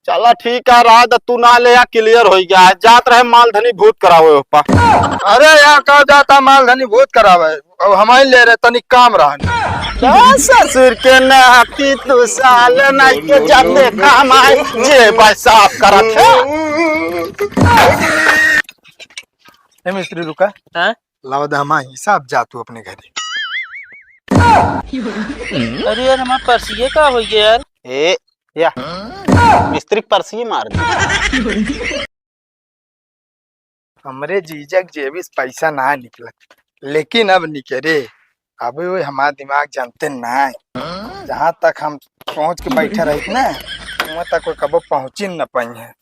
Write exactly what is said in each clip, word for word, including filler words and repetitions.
चला ठीक है, रहा द, तू ना ले, या clear होइ गया है। जात रहे मालधनी भूत करावे ओपा। अरे यार, का जाता मालधनी भूत करावे? अब हम ही ले रहे, तनिक काम रहा। का ससुर के नाती तू साले नाई के जब देखा हमारे जेब साफ करत है। ए मिस्त्री रुका। हाँ? लावा दा हमार हिसाब, जा तू अपने घरे। अरे यार, हमार पर्सिये का होइ गया यार? ए, या, मिस्त्री के पर्सिये मार दी। हमरे जीजा के जेबी से पैसा ना निकलत, लेकिन अब निकरे। अबे वो हमार दिमाग जानते ना है। जहाँ तक हम सोच के बैठे रहित ना, वहाँ तक वो कबो पहुँची न पाई है।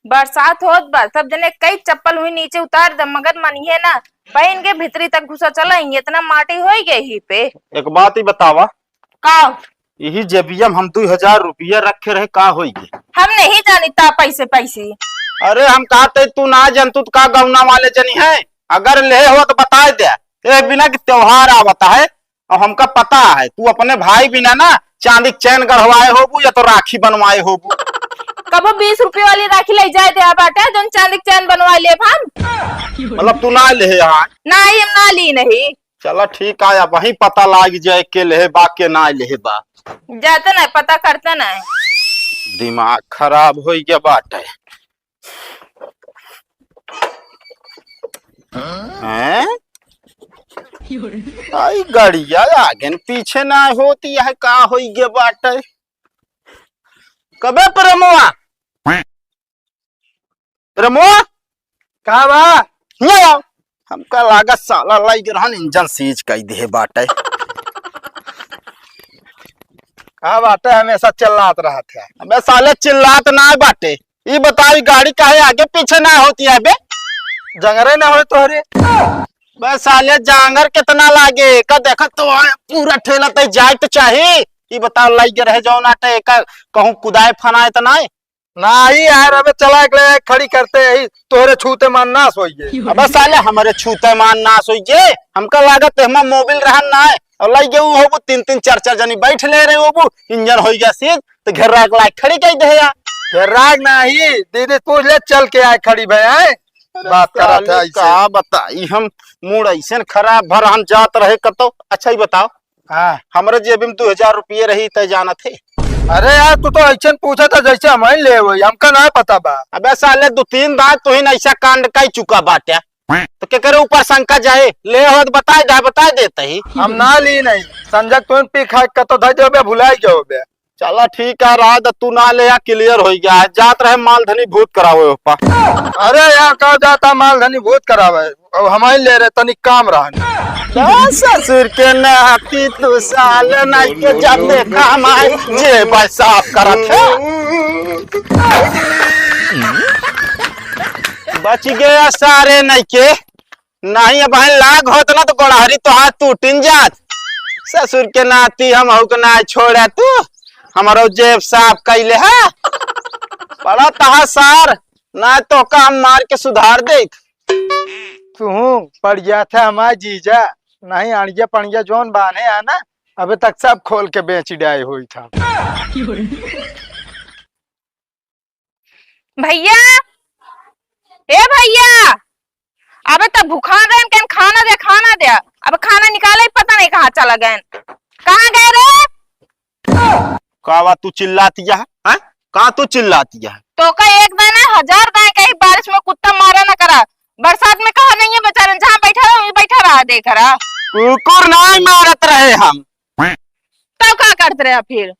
बरसात होत बा, सब जने कई चप्पल हुई नीचे उतार द, मगर मनिहे ना। पहिन के भीतरी तक घुसा चला, इतना माटी होई गई ही पे। एक बात ही बतावा। का? यही जेबिया में हम दू हजार रुपया रखे रहे, का होई गए? हम नहीं जानी ता पैसे, पैसे। अरे हम कहते तू ना जानतू तो का गौना वाले जनी है, अगर ले हो तो बताए दे। ए बिना कि त्योहार आवता है, और हमका पता है, तू अपने भाई बिना ना चांदी के चैन गढ़वाए होबू या तो राखी बनवाए होबू। कबो बीस रुपये वाली राखी ले जाए दे बाटे, जोन चांदी के चैन बनवा लेब हम। मतलब तू ना लेहे यहाँ? नहीं, हम ना ली नहीं। चला ठीक है, अब वहीं पता लाग जाए के लेहे बा, के ना लेहे बा। जाते नहीं, पता करते नहीं। दिमाग खराब हो गया बाटे। हैं? आई गड़िया आगे न पीछे ना होती है, का होई गे बाटे? कबे प्रेमवा? प्रेमवा? का बा? हियाँ आओ। हमका लागत साला लाइग रहन इंजन सीज कई दे बाटे। का बाटे, हमेशा चिल्लात रहत है। अबे साले चिल्लात ना बाटे, ई बताओ, ई गाड़ी काहे आगे पीछे ना होती है बे? जंगरे ना होए तोहरे। बे साले, जांगर कितना लागे? का देखत तो है, पूरा ठेला तय जाए तो चाही। ई बताओ, लाइग रहे जौन आटे, एका कहूँ कुदाए फनाए तो नाय? नाही यार, अबे चला एक ले खड़ी करते ही, तोहरे छूते मान नाश होइए। अबे साले, हमरे छूते मान नाश होइए? हमका लागत है, हमार मोबिल रहन नाय। और लाइग उ होबू, तीन तीन चार चार जनी बैठ ले रहे होबू, इंजन होई गया सीज, तो घेर्रा के लाइग खड़ी कई दे यार। घेर्रा के नाही, दीदी पूछ ले, चल के आए खड़ी भई, आए। अरे बात करत साले, है ऐसे। का बताई हम, मूड ऐसे न खराब भर हम जात रहे कतो। अच्छा ही बताओ, हाँ। हमरे जेब में दू हजार रुपये रही तय जानत है। अरे यार, तू तो ऐसे न पूछा था जैसे हम ही ले हुए, हमका ना पता बा। अबे साले, दो तीन दांत तू ही ऐसा कांड कई चुका बाटे। तो केकरे ऊपर शंका जाए? ले हो तो बताए दे, बताए देते ही। हम ना ली नहीं। संजय, तू पी खा के तो धर देबे, भुलाई जाओबे। चला ठीक है, रहा द, तू ना ले, या clear हो गया है। जात रहे मालधनी भूत करावे ओपा। अरे यार, का जाता मालधनी भूत करावे? अब हम ही ले रहे, तनिक काम रहन। का ससुर के नाती तू साले नाई के जब देखा हमारे जेब साफ करत है। बच गया सारे नाई के। नाही, अब हन लाग होत ना तो गोड़हरी तो हाथ टूटिन जात। ससुर के नाती हम हऊ के ना छोड़ा तू, हमरो जेब साफ कैले है। बड़ा तहा सार, ना तो का हम मार के सुधार देत। तू पड़ गया था हमार जीजा, नहीं अणिया पणिया जौन बान्हे है ना, अबे तक सब खोल के बेच डाए होई था। भैया, ए भैया, अबे त भुखान रहन, कहन खाना दे, खाना दे। अब खाना निकाले ही पता नहीं कहाँ चला गए, कहाँ गए रे? का बा तू चिल्लातिया है? हैं? का तू चिल्लातिया है? तो का एक दाना हजार दाए कहीं बारिश में कुत्ता मारा ना करा, बरसात में कहा नहीं है बेचारे, जहाँ बैठा रहा वहीं बैठा रहा, देख रहा। कुकुर नहीं मारत रहे हम। तब का करत रहे फिर?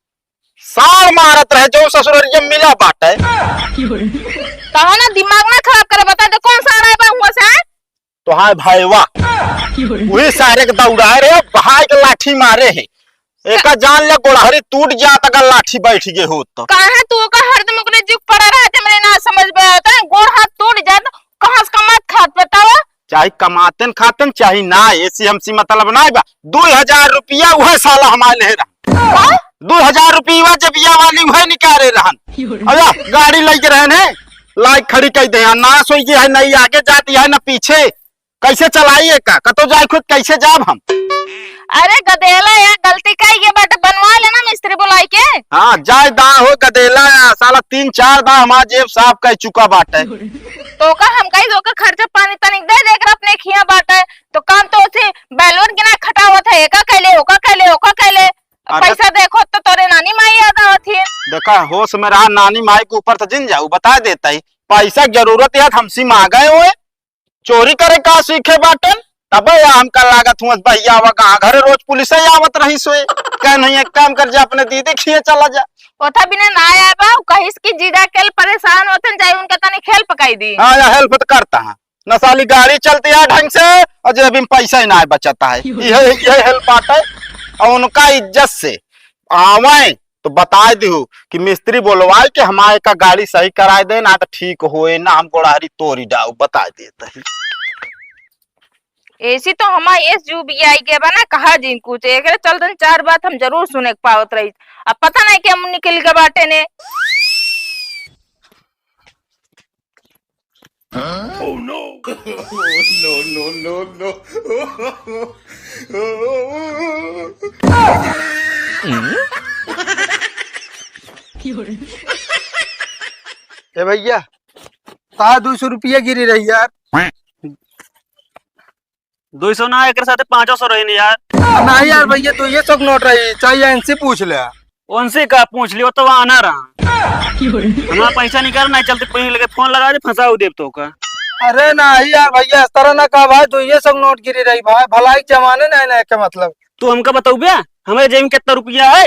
साल मारत रहे जो ससुररिया मिला बाटे। कहा ना दिमाग ना खराब करे, बता दे कौन सा आ रहा है हुआ से? तो हाँ भाई वाह, वही सारे के दौड़ाए रहे, भाई के लाठी मारे है, एका जान ले गोड़हरी टूट जात अगर लाठी बैठ गए हो तो। काहे तू का हरदम ओकरे जुग पड़ा रहते, मैंने ना समझ में आता है, गोड़ हाथ टूट जात, कहाँ से कमात खात बतावा? चाहे कमातन खातन चाहे ना, ऐसी हमसे मतलब ना बा। दो हजार रुपया वह साला हमारे ले रहा। का? दो हजार रुपया जब ये वाली वह निकाले रहन। अरे गाड़ी लेके रहन है, लाइक खड़ी कर दे, ना सोई है, नहीं आगे जाती है, ना पीछे। कैसे चलाई है का? कतो जाए खुद कैसे जाब हम? अरे गदेला, या गलती कही के बाटे, बनवा लेना, मिस्त्री बुला हाँ, जाए दाएं हो गदेला, साला तीन चार दाएं हमार जेब साफ कर चुका बाटे। तो का हम कही, तो का खर्चा पानी तनिक दे दे, एकरा अपने खिया बाटे। तो काम तो उसे बैलवन के ना खटावत है, एका कैले, ओका कैले, ओका कैले। अच्छा। पैसा देखो तो तोरे नानी माई याद आवत ही। देखा, होश में रहा, नानी माई के ऊपर से जिन जाऊ, बता देता ही। पैसा के जरूरत है, हमसे मांगे हुए, चोरी करे का सीखे बाटन? तबे या हमका लागत हुआ भैया, आवा कहाँ घरे, रोज पुलिस ही आवत रही सोए। कह नहीं, एक काम कर जा, अपने दीदी खिए चला जा। ओथा बिना ना आया बा, उ कहिस कि जीजा के परेशान होतन, जाई उनका तनी हेल्प कई दी। हाँ, या हेल्प तो करता है। न साली गाड़ी चलती है ढंग से, और जेब में पैसा ही ना बचता है। यही, यही हेल्प आता है। और उनका इज्जत से आवे तो बताए दिहु कि मिस्त्री बोलवाए के हमारे का गाड़ी सही कराए दे, ना तो ठीक होए, ना हम गोड़ारी तोरी डाऊ, बताए देत ही। ऐसी तो हमारे एस यू बी आई के बा ना, कहा जिन कुछ, एकरे चलतन चार बात हम जरूर सुने के पावत रही। अब पता नहीं कि हम निकल के बाटे ने। Oh no! No, no, no, no. ए भैया, ता दो सौ रुपया गिरी रही यार। दो सौ ना, एक साथे पाँचों सौ रही नहीं यार। नहीं यार भैया, दो सौ के नोट रही, चाहे इनसे पूछ ले। उनसे का पूछ लियो, तो वहाँ आना रहा। हमारा पैसा निकाल, नहीं चलते पहले लगे फोन लगा दे, फंसाऊ देव तो का। अरे नहीं यार भैया, इस तरह ना कहा भाई, दो सौ के नोट गिरी रही भाई, भलाई के जमाने नहीं ना के मतलब। तू हमका बताऊ बे, हमारे जेब में कितना रुपया है?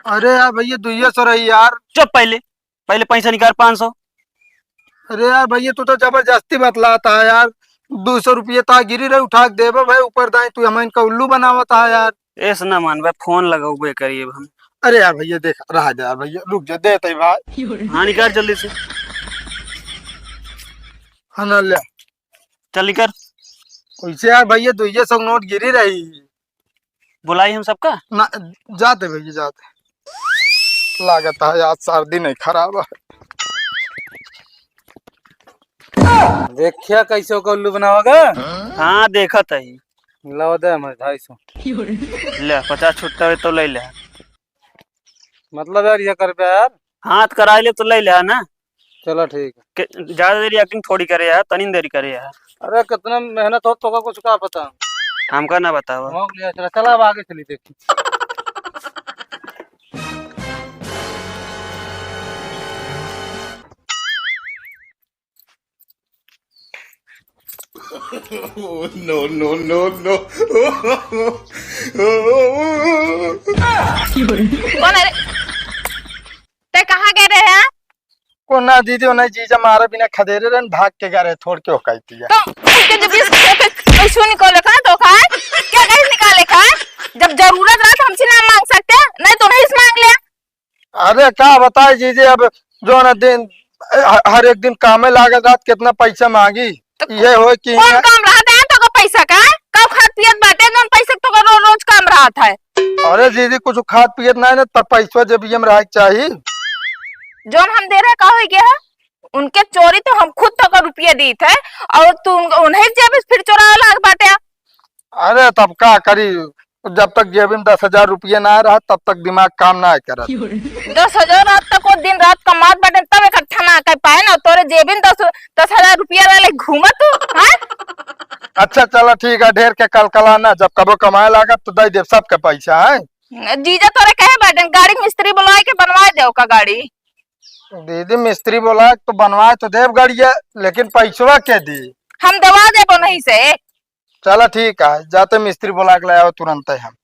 अरे यार भैया, दो सौ रही यार। चुप पहले, पहले पैसा निकाल पाँच सौ। अरे यार भैया, तू तो जबरदस्ती बतलाता है यार। दो सौ रुपये ता गिरी रहे, उठा के देबे भाई, ऊपर दाई तू हमें इनका उल्लू बनावता है यार। ऐसा ना मान भाई, फोन लगाऊबे करिए हम। अरे यार भैया, देख, रहा जा यार भैया, रुक जा, देते भाई। हाँ, निकाल जल्दी से। हाँ ना, ले। चल निकर। कैसे यार भैया, दो सौ नोट गिरी रही। बुलाई हम सबका? ना, जाते भैया, जाते। लागत है आज सर्दी नहीं खराब है। देखिया कैसे ओकर उल्लू बनावेगा। हाँ, देखत है। लावा दे हमारे ढाई सौ। ले, पचास छुट्टा है तो ले ले। मतलब यार, ये कर बे यार। हाँ, तो कराई ले तो ले ले ना। चलो ठीक है। के, ज्यादा देरी एक्टिंग थोड़ी करे यार, तनी देरी करे यार। अरे कितना मेहनत हो तो का कुछ का पता। हमका ना बतावा। हो गया, चला, चला अब आगे चली देखी। No, no, no, no. कौन है रे? ते कहाँ गए रहे हैं? को ना दीदी, उन्हें जीजा मारे बिना खदेरे रहन, भाग के गए रहे, छोड़ के हो कहती है। तो उनके जब इस, पैसों निकाले का तो खाए, क्या कहीं निकाले का? जब जरूरत रहा तो हमसे ना मांग सकते, नहीं तो नहीं से मांग ले। अरे का बताए जीजी, अब जो ना दिन ह-, हर एक दिन कामे लागत रहत, कितना पैसा मांगी। तो ये होय कि कौन यहाँ काम रहत है तो का पैसा का? का खात पियत बाटे, जौन पैसा तो का रो-, रोज काम रहत है। अरे जीजी, कुछ खात पियत नहीं ना, पर पैसा जेबिया में रहे के चाही। जौन हम दे रहे का हो गया है? उनके चोरी तो हम खुद तो का रुपया दीत है और तू उन-, उन्हें जेब से फिर चोरावे लाग बाटे। अरे तब का करी, जब तक जेबी में दस हजार रुपया ना रहा, तब तक दिमाग काम ना करत। दस हजार रात तक वो दिन रात कमात बाटे, तब इकट्ठा ना कर पाए ना, तोरे जेबी में दस, दस हजार रुपया रहे घूमत तू, हैं? अच्छा चला ठीक है, ढेर के कलकला ना, जब कबो कमाए लागत तो दे देब सबके पैसा, हैं? जीजा तोरे कहे बाटे गाड़ी मिस्त्री बुलाए के बनवाए दे ओका गाड़ी। दीदी मिस्त्री बुलाए तो बनवाए तो देब गाड़िया, लेकिन पैसवा के दी? हम दवा देबो नहीं से। चला ठीक है, जाते मिस्त्री बुला के ले आओ तुरंत हम।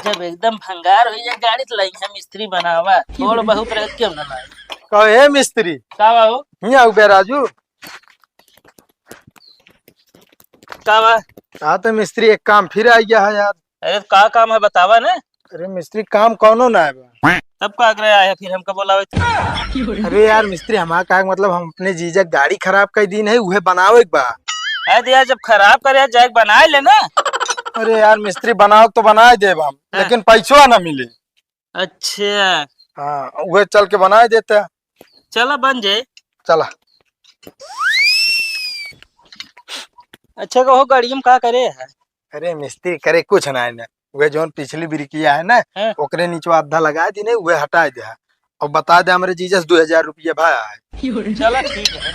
जब एकदम भंगार हो जाए गाड़ी तो लाई हम मिस्त्री बनावा, थोड़ बहुत रह क्यों ना लाई। कहो हे मिस्त्री। का बा हो? हियाँ आओ बे राजू। का बा? का तो मिस्त्री एक काम फिर आ गया है यार। अरे, का काम है, बतावा ना। अरे मिस्त्री, काम कौनो ना है बा। तब का करे आया फिर हमका बोलावे तू? अरे यार मिस्त्री, हमारा का मतलब, हम अपने जीजा के गाड़ी खराब कर दीन है, उहे बनावे के बा। अरे तो यार, जब खराब करे जाए, बनाए ले ना। अरे यार मिस्त्री, बनाओ तो बनाए देब हम, हाँ। लेकिन पैसवा ना मिले। अच्छा। हाँ, उहे चल के बनाए देते हैं। चला बन जाए। चला। अच्छा, कहो गाड़िया में का करे है? अरे मिस्त्री करे कुछ ना है ना, वह जौन पिछली बिरिकिया है ना, हाँ। ओकरे नीचे आधा लगा दी नहीं, वह हटा दे है। और बता दे हमरे जीजा से दो हजार रुपया भाई आए। चला ठीक है।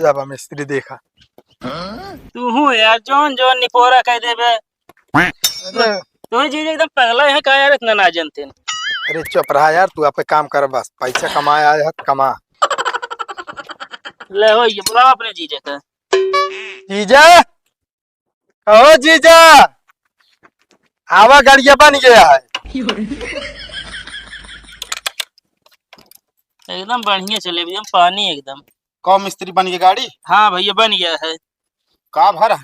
अब मिस्त्री देखा। तू हूँ यार, जौन जौन निपोरा कह देबे। अरे। तू ही जीजा एकदम पगला है का यार, इतना ना जानते हैं। अरे चुप रहा यार, तू आपे काम कर बस, पैसा कमाए आए है, कमा। ले हो, ये बुलाओ अपने जीजा का। जीजा, ओ जीजा, आवा, गड़िया बन गया है। एकदम बढ़िया चले, एकदम पानी एकदम। कौन मिस्त्री बन गया गाड़ी? हाँ भैया, बन गया है। का भर है?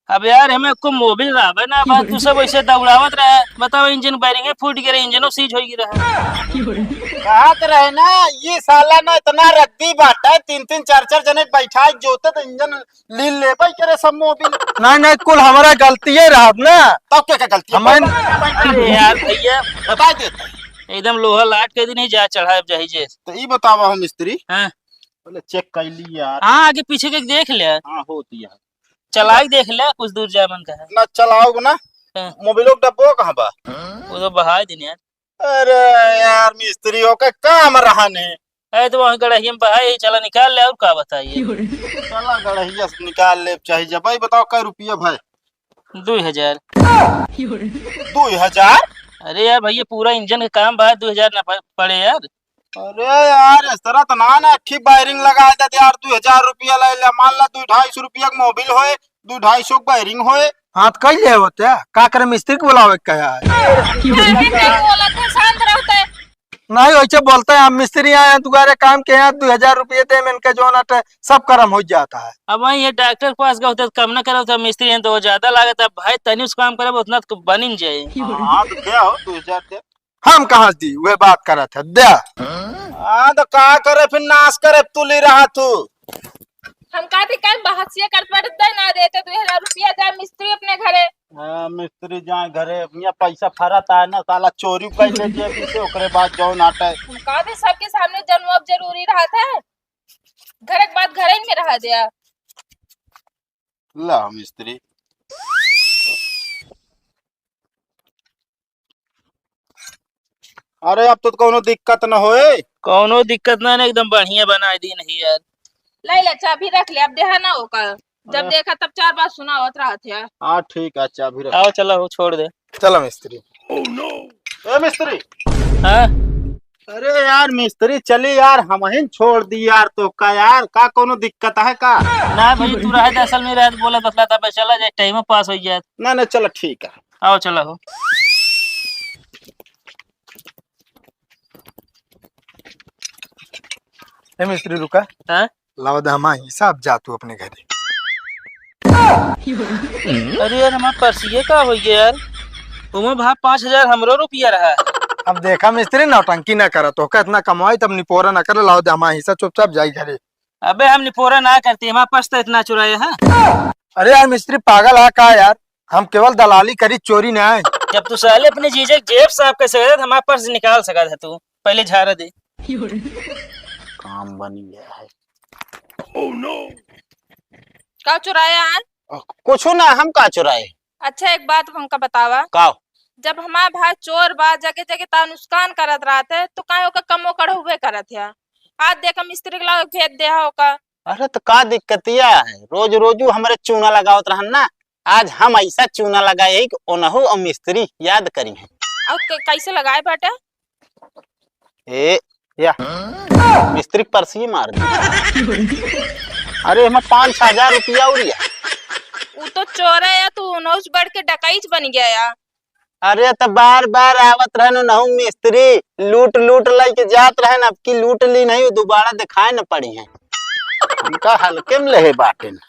अब यार, हमें को मोबिल रहा ना, बात तू सब ऐसे दौड़ावत रहे, बताओ, इंजन बैरिंग फूट गया, इंजनो सीज हो गया। कहत रहे ना, ये साला ना इतना रद्दी बाटा है, तीन तीन चार चार जने बैठा जोते तो इंजन लीन लेबे करे सब मोबिल। नहीं, नहीं, कुल हमारा गलतिये रहत ना। तब क्या, क्या गलती है? हमारे अरे यार भैया, बता देता। एकदम लोहा लाट के दिन ही जा चढ़ाए जाही जे। तो ई बतावा हो मिस्त्री। हाँ। पहले चेक कर ली यार। हाँ, आगे पीछे के देख ले। हाँ, होती है। चला के देख ले, कुछ दूर जाए मन का है। ना चलाओ ना। हाँ। मोबिलो के डब्बो कहाँ बा? वो तो बहा दिन यार। अरे यार, मिस्त्री होके काम रहन है। अरे तो वहाँ गड़हिया में बहा, यही चला निकाल ले, और का बताइए। चला गड़हिया से निकाल ले, चाहे जब भाई बताओ, कै रुपया भाई? दो हजार। दो हजार? अरे यार भैया, पूरा इंजन का काम बा, दो हजार ना प-, पड़े यार। अरे यार, इस तरह तो ना, ना, अच्छी वायरिंग लगा दे यार, दो हजार रुपया ले ले, मान ला दो ढाई सौ रुपया का मोबिल होए, दो ढाई सौ का वायरिंग होए। हाँ, तो कई ले होते हैं, का करे, मिस्त्री को बुलावे के कहा है। काहे नहीं बोलत है, शांत रहते। नहीं, वैसे बोलते हैं, हम मिस्त्री आए हैं, दुआरे काम के हैं, दो हजार रुपये दे, में इनके जो ना टे, सब कर्म हो जाता है। अब वहीं ये डॉक्टर के पास गए होते तो कम ना करते, मिस्त्री हैं तो वो ज्यादा लागत है। भाई, तनी उस काम करे, उतना तो बन ही जाए। हाँ, तो दे हो, दो हजार दे। हम कहाँ दी, वह बात करत है, दे। हाँ, तो का करे, फिर नाश करे, तू ले रहा तू। हम का भी कल बहसिया करत बाटे, दे ना देते दो हजार रुपया, जाए मिस्त्री अपने घरे। हाँ, मिस्त्री जाए घरे, यहाँ पैसा फरत है ना, साला चोरी कर ले जेबी से, ओकरे बाद जौन आटा है। हम का भी सबके सामने जनवा जरूरी रहत है, घर के बात घरे में रहा दिया। ला मिस्त्री। अरे, अब तो कौनो दिक्कत न होए। कौनो दिक्कत ना, ना, एकदम बढ़िया बनाए दी नहीं यार। ले ले, चाबी रख ले, अब देहा ना ओकर। जब अरे। देखा तब चार बार सुनावत रहत है। हाँ, ठीक है, चाबी रख। आओ, चला हो, छोड़ दे। चला मिस्त्री। ए मिस्त्री। हाँ? अरे यार मिस्त्री, चली यार, हमहिन छोड़ दी यार, तो का यार, का कौनो दिक्कत है का? ना भाई, तू रहे दे, असल में रहे, बोला बतला था, बस चला जाए, टाइम पास हो जाए। ना, ना, चला, ठीक है। आओ, चला हो। ए मिस्त्री, रुका। हाँ? लावा दे हमार हिसाब, जा तू अपने घरे। अरे यार, हमार पर्सिये का हो गया यार? ओमा भा पाँच हजार हमरो रुपया रहा। अब देखा मिस्त्री, नौटंकी ना करा, तोहका इतना कमाई तब निपोरा ना करे, लावा दे हमार हिस्सा, चुपचाप जाई घरे। अबे हम निपोरा ना करती, हमार पर्स तो इतना चुराए है। अरे यार मिस्त्री, पागल है का यार? हम केवल दलाली करी, चोरी ना है। जब तू साले अपने जीजे के जेब साफ कर सकत है, तो हमार पर्स निकाल सकत है तू। पहले झारा दे। काम बन गया है। का चुराया है? अ, कुछ ना, हम का चुराए? अच्छा, एक बात हमका बतावा। का? जब हमार भाई चोर बा, जगह जगह ता नुकसान करत रहत है, तो काहे ओकर कमो कढ़ौबे करत है? आज देखा मिस्त्री के लगे भेज दे हा ओका। अरे, तो का दिक्कतिया है? रोज रोज उ हमरे चूना लगावत रहन ना, आज हम ऐसा चूना लगाए है कि ओनहु और मिस्त्री याद करी हैं। और क-, कैसे लगाए बाटे? ए, या, मिस्त्री के पर्सी मार दी। अरे, हमें पाँच हजार रुपया उड़िया। उ तो चोर है या, तू उनहु से बढ़ के डकैत बन गया या। अरे, तो बार बार आवत रहन उनहु मिस्त्री, लूट लूट लेके जात रहन, अब की लूट ली नहीं, दोबारा दिखाए न पड़ी हैं। हमका हल्के में लेहे बाटे न।